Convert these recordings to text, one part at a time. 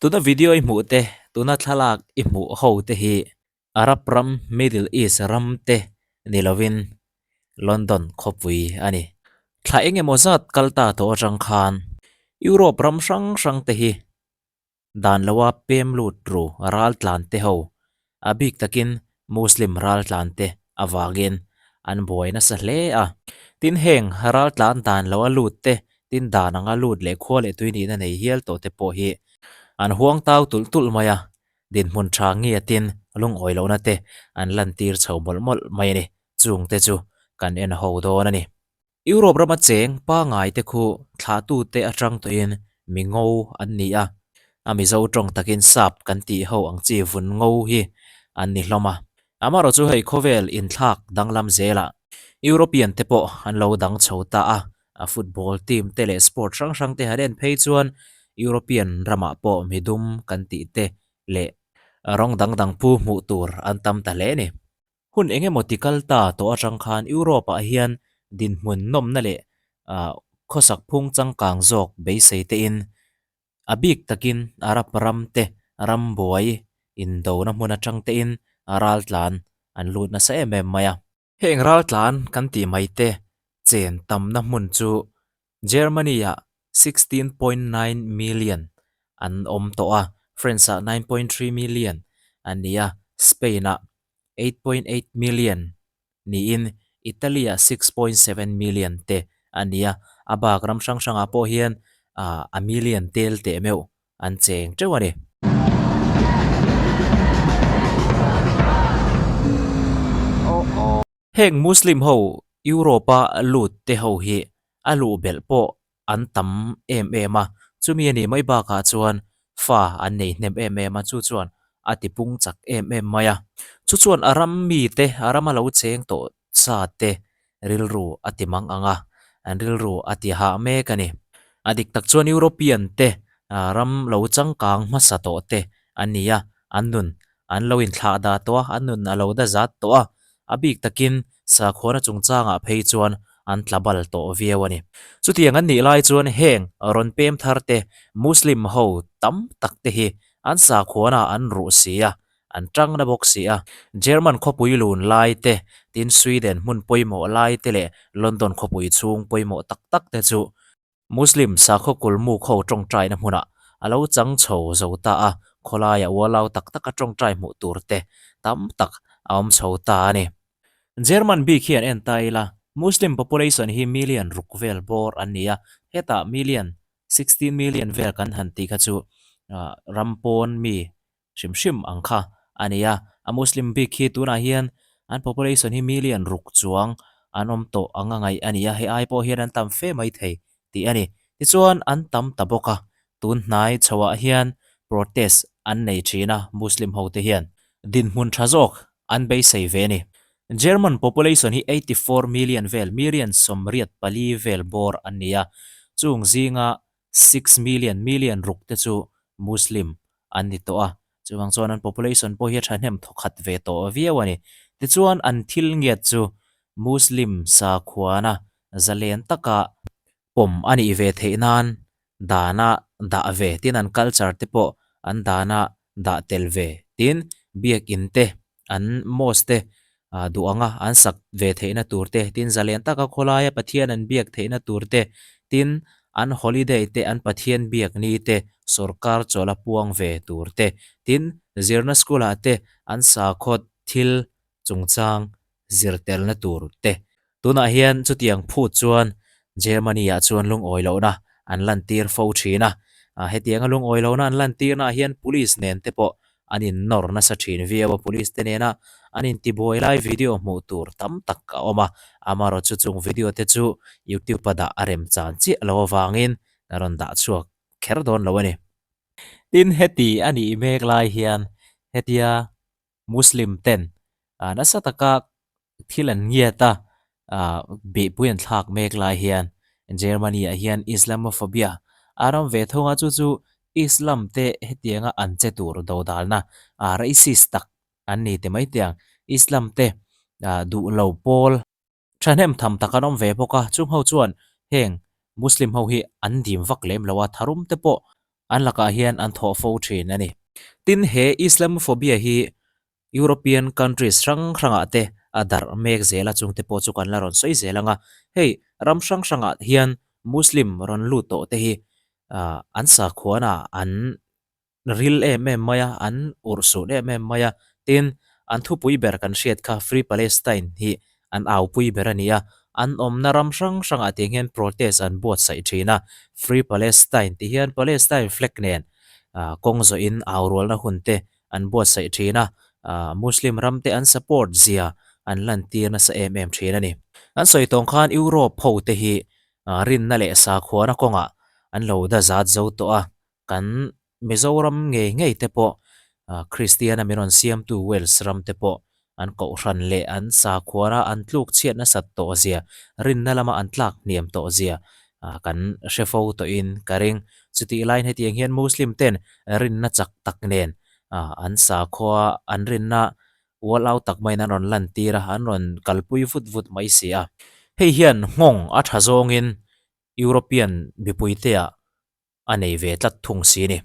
Tuna video i hmuh te, tuna thlalak i hmuh ho te hi Arab ram, Middle East ram te ni lovin London khawpui a ni. Thla eng emaw zat kal ta tawh atang khan Europe ram hrang hrang te hi Dan loa pem lut ru raltlan te ho, a bik takin Muslim raltlan te avangin an buai nasa hle a. Tin heng raltlan dan loa lut te, tin dan anga lut leh khua leh tui nihna nei hial tawh te pawh hi an huang tau tulh tulh mai a, dinhmun tha ngiatin lungawi lohna te an lantir chho mawlh mawlh mai a ni. Chung te chu kan en ho dawn a ni. Europe rama cheng pangai te khu thlahtute atang tawhin mi ngo an ni a, a Mizo tawng takin sap kan tih ho ang chi vun ngo hi an ni hlawm a. Amaherawh chu hei khawvel inthlak danglam zelah European te pawh an lo dang chho ta a, a football team te leh sport hrang hrang te han en phei chuan European ramah pawh midum kan tih te leh rawng dang dang pu hmuh tur an tam ta hle a ni. Hun eng emaw ti kal ta tawh atang khan Europe-ah hian dinhmun nawmna leh khawsak phung changkang zawk beisei tein a bik takin Arab ram te ram buai indona hmun atang tein raltlan an lut nasa em em mai a. Heng raltlan kan tih mai te chen tamna hmun chu Germany-ah 16.9 million an awm tawh a, France-ah 9.3 million an ni a, Spain-ah 8.8 million niin Italy-ah 6.7 million te a ni a, a bak ram hrang hrangah pawh hian a million tel teh meuh an cheng teuh a ni. Heng Muslim ho Europe-a lut te ho hi a luh belh pawh an tam em em a, chumi a nih mai bakah chuan fa an nei hnem em em a, chu chuan a ti pung chak em em mai a. Chu chuan a ram mite, a rama lo cheng tawh sa te rilru a ti mang ang a, an rilru a ti hah mek a ni. A dik tak chuan European te ram lo changkang hmasa tawh te an ni a, an nun an lo inthlah dah tawh a, an nun a lo da zat tawh a, a bik takin sakhuana chungchangah phei chuan an tla bal tawh viau a ni. Chutiang an nih lai chuan heng rawn pem thar te, Muslim ho tam tak te hi an sakhuana an ruh si a, an tang na bawk si a. German khawpui lun lai te, tin Sweden hmun pawimawh lai te leh London khawpui chhung pawimawh tak tak te chu Muslim sakhaw kulmuk ho tawngtaina hmunah a lo chang chho zo ta a, khawlaia ualau tak taka tawngtai hmuh tur te tam tak a awm chho ta a ni. German bik hian en ta ila, Muslim population hi million ruk vel bawr an ni a, hetah million, 16 million vel kan han tih kha chu ram pawn mi hrim hrim ang kha a ni a, a Muslim bik hi tunah hian an population hi million ruk chuang an awm tawh ang a ngaih a ni a, hei ai pawh hian an tam fe mai thei tih a ni. Tichuan an tam ta bawk a, tun hnai chhoah hian protest an nei thin a Muslim ho te hian dinhmun tha zawk an beisei ve a ni. German population hi 84 million vel, million 84 vel bawr an ni a, chung zinga 6 million, million ruk te chu Muslim an ni tawh a, chuvang chuan an population pawh hi a thahnem thawkhat ve tawh viau a ni. Tichuan an thil ngiat chu Muslim sakhuana zalen taka pawm a nih ve theih nan dana dah ve tin an culture te pawh an dana dah tel ve tin biakin te an mosque te duh anga an sak ve theihna tur te, tin zalen taka khawlaia Pathian an biak theihna tur te, tin an holiday te an Pathian biak ni te sawrkar chawlh a puang ve tur te, tin zirna school ah te an sakhaw thil chungchang zir telna tur te. Tunah hian chutiang phut chuan Germany-ah chuan lungawi lohna an lantir fo thin a, hetianga lungawi lohna an lantirnaah hian police nen te pawh an innawr nasa thin viau a, police te nena an intibuai lai video hmuh tur tam tak a awm a, amaherawh chu chung video te chu YouTube-a dah a remchan chiah lo avangin a rawn dah chhuak kher dawn lo a ni. Tin, heti a nih mek lai hian hetia Muslim ten nasa taka thil an ngiat a, beihpui an thlak mek lai hian Germany ah hian Islamophobia a ram ve thung a, chu chu Islam te hetianga an che tur dodalna racist tak an ni ti mai tiang Islam te duh lo pawl Thahnem tham tak an awm ve bawk a, chung ho chuan heng Muslim ho hi an dim vak lem lo a, tharum te pawh An lakah hian an thawh fo thin a ni. Tin, he Islamophobia hi European countries hrang hrangah te a darh mek zel a, chungte pawh chu kan la rawn sawi zel ang a. Hei, ram hrang hrangah hian Muslim rawn lut tawh te hi an sakhuana an ril em em mai a, an urhsun em em mai a. Tin, an thupui ber kan hriat kha Free Palestine hi an aupui ber a ni a. An awmna ram hrang hrangah tiang hian protest an buatsaih thin a. Free Palestine tih hian Palestine flag nen kawng zawhin aurualna hun te an buatsaih thin a, Muslim ram te an support zia an lantir nasa em em thin a ni. An sawi tawng khan Europe ho te hi rinna leh sakhuana kawngah an lo dazat zo tawh a, Kan Mizoram ngei ngei te pawh Kristiana min rawn siamtu Wales ram te pawh an kohhran leh an sakhuana an tluk chhiat nasat tawh zia, rinna lama an tlak hniam tawh zia kan hre fo tawhin ka ring. Chutih laiin hetiang hian Muslim ten rinna chak tak nen an sakhua an rinna ual au tak maiin an rawn lantir a, an rawn kalpui vut vut mai si a. Hei hian nghawng a tha zawngin European mipuiteah a nei ve tlat thung si a ni.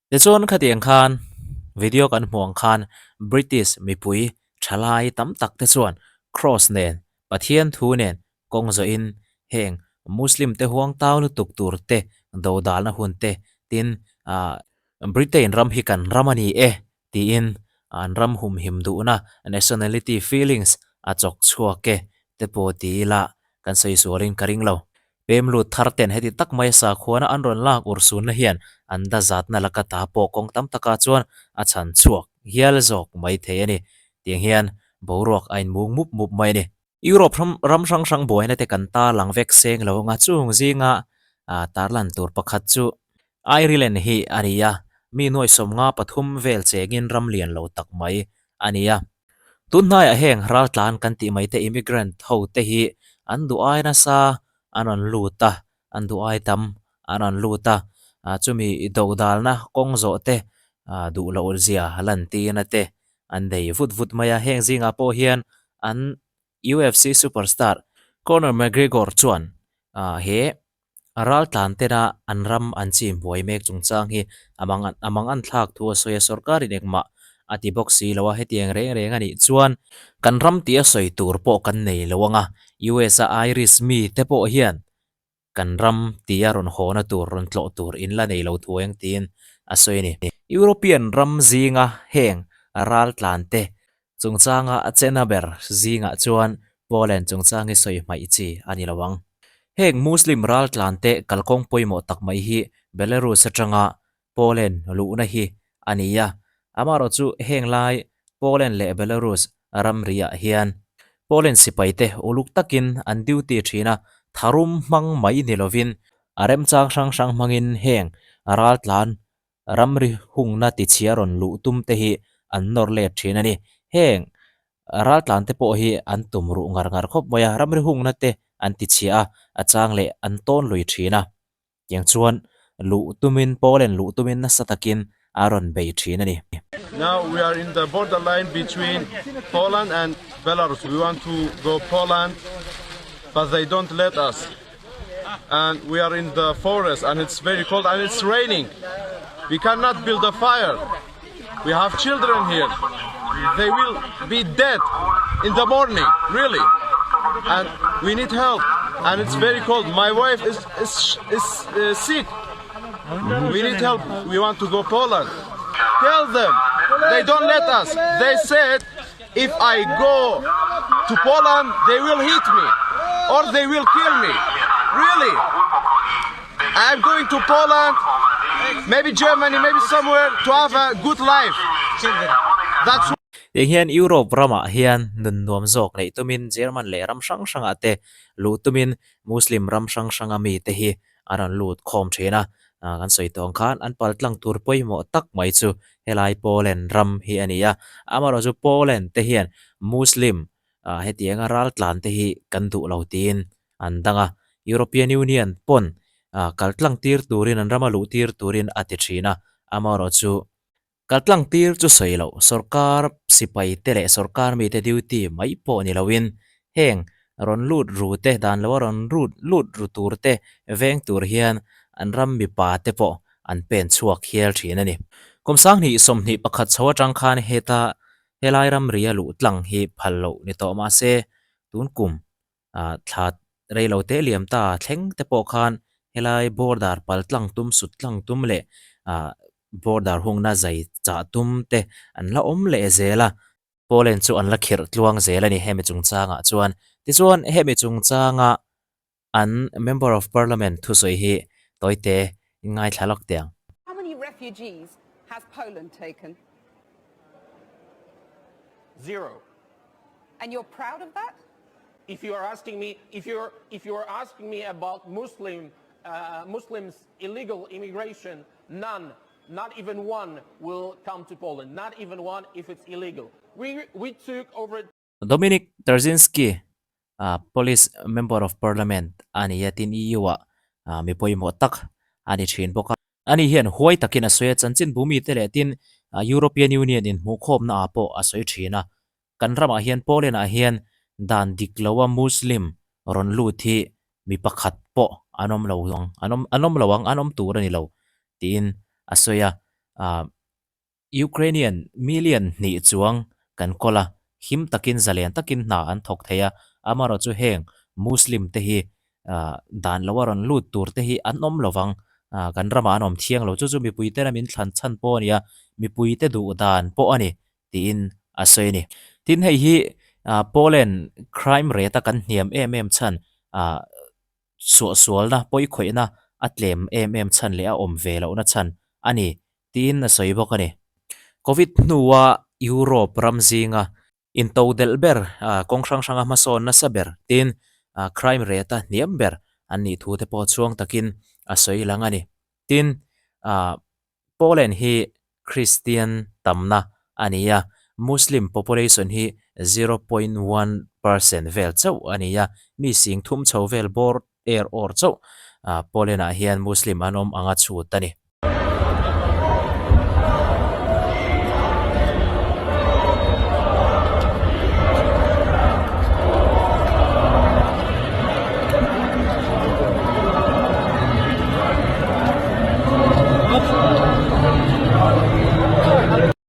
Tichuan khatiang khan video kan hmuh ang khan British mipui thalai tam tak te chuan cross nen Pathian thu nen kawng zawhin heng Muslim te huang tau lutuk tur te dodalna hun te tin ah Britain ram hi kan ram a ni e tiin an ram humhim duhna nationality feelings a chawk chhuak e te pawh ti ila kan sawi sualin ka ring lo. Pem lut thar ten heti tak mai sakhuana an rawn lak urhsunna hian an dazatna laka ta pawh kawng tam takah chuan a chhan chhuak hial zawk mai thei a ni. Tiang hian boruak a inmung mup mup mai a ni. Europe ram hrang hrang buaina te kan tarlang vek seng lo anga chung zinga tarlan tur pakhat chu Ireland hi a ni a, mi nuai sawmnga pathum vel chengin ram lian lo tak mai a ni a. Tun hnaiah heng raltlan kan tih mai te immigrant ho te hi an duh ai nasa an rawn lut a, an duh ai tam an rawn lut a, chumi dodalna kawng zawh te duh loh zia lantirna te an nei vut vut mai a, heng zingah pawh hian an UFC superstar Conor McGregor chuan he raltlan tena an ram an chim buai mek chungchang hi a mang a mang an thlak thu a sawi a, sorkarin engmah a ti bawk si lo a, hetiang reng reng a nih chuan kan ram tih a sawi tur pawh kan nei lo ang a, US a Irish mi te pawh hian kan ram tia rawn hawna tur, rawn tlawh tur in la nei lo thu eng tiin a sawi a ni. European ram zinga heng raltlan te chungchanga a chena ber zingah chuan Poland chungchang hi sawi hmaih chi a ni lo ang. Heng Muslim raltlan te kalkawng pawimawh tak mai hi Belarus atanga Poland luhna hi a ni a, amaherawh chu heng lai Poland leh Belarus ramriah hian Poland sipaite uluk takin an duty thin a, tharum hmang mai ni lovin a remchang hrang hrang hmangin heng raltlan ramri hungna tichhia rawn luh tum te hi an nawr let thin a ni. Heng raltlan te pawh hi an tum ruh ngar ngar khawp mai a, ramri hungna te an tichhia a, a chang leh an tawn lui thin a. Tiang chuan luh tumin Poland luh tumin nasa takin a rawn bei thin a ni. Now we are in the border line between Poland and Belarus. We want to go Poland, but they don't let us. And we are in the forest and it's very cold and it's raining. We cannot build a fire. We have children here. They will be dead in the morning, really. And we need help. And it's very cold. My wife is, is, is uh, sick. We need help. We want to go Poland. Tell them. They don't let us. They said if I go to Poland, they will hit me or they will kill me. Really? Really? I'm going to Poland, maybe Germany, maybe somewhere to have a good life. That's Tiang hian Europe ramah hian nun nuam zawk neih tumin German leh ram hrang hrangah te luh tumin Muslim ram hrang hranga mite hi a rawn lut khawm thin a, kan sawi tawh ang khan an pal tlang tur pawimawh tak mai chu helai Poland ram hi a ni a, amaherawh chu Poland te hian Muslim hetianga ral tlan te hi kan duh lo tiin an dang a, European Union pawn kal tlang tir turin an rama luh tir turin a ti thin a, amaherawh chu Kal tlang tir chu sawi loh, sorkar sipai te leh sorkar mite duty mai pawh ni loin heng rawn lut ru te, dan loa rawn rut lut ru tur te veng tur hian an ram mipa te pawh an pen chhuak hial thin a ni. Kum sanghnih 21 chho atang khan heta helai ramri a luh tlang hi phal loh ni tawh mahse tun kum thla rei lo te liam ta thleng te pawh khan helai border pal tlang tum sut tlang tum leh ah border hungna zai chah tum te an la awm leh zel a Poland chu an la khirh tluang zel a ni hemi chungchangah chuan tichuan hemi chungchanga an member of parliament thusawi hi tawite ngaithla lawk teh ang. How many refugees has Poland taken? Zero. And you're proud of that? If you are asking me, if you're, if you are asking me about Muslim, uh, Muslims illegal immigration, none, not even one will come to Poland. Not even one if it's illegal. We, we took over Dominic Tarzinski, uh, Polish Member of Parliament a ni a, tin EU-ah uh, mi pawimawh tak a ni thin bawk a. Ani hian huai takin a sawi a, chanchinbu mite leh tin European Union inhmuhkhawmna ah pawh a sawi thin a. Kan ramah hian Poland ah hian dan dik loa Muslim rawn lut hi mi pakhat pawh an awm lo ang, an awm an awm lo ang, an awm tur a ni lo tiin a sawi a. Ah Ukrainian million hnih chuang kan kawl a, him takin zalen takin hna an thawk thei a, amaherawh chu heng Muslim te hi ah dan loa rawn lut tur te hi an awm lo vang, ah kan ramah an awm thiang lo, chu chu mipui te lam in thlan chhan pawh a ni a, mipui te duh dan pawh a ni tiin a sawi a ni. Tin hei hi ah Poland crime rate a kan hniam em em chhan ah suahsualna pawikhawihna a tlem em em chhan leh a awm ve lohna chhan a ni tiin a sawi bawk a ni. Covid hnua Europe ram zinga intodelh ber ah kawng hrang hranga hmasawn nasa ber tin ah crime rate a hniam ber an nih thu te pawh chhuang takin a sawi lang a ni. Tin ah Poland hi Kristian tamna a ni a, Muslim population hi 0.1% vel chauh a ni a, mi sing thum chho vel bawr er awr chauh Poland ah hian Muslim an awm anga chhut a ni.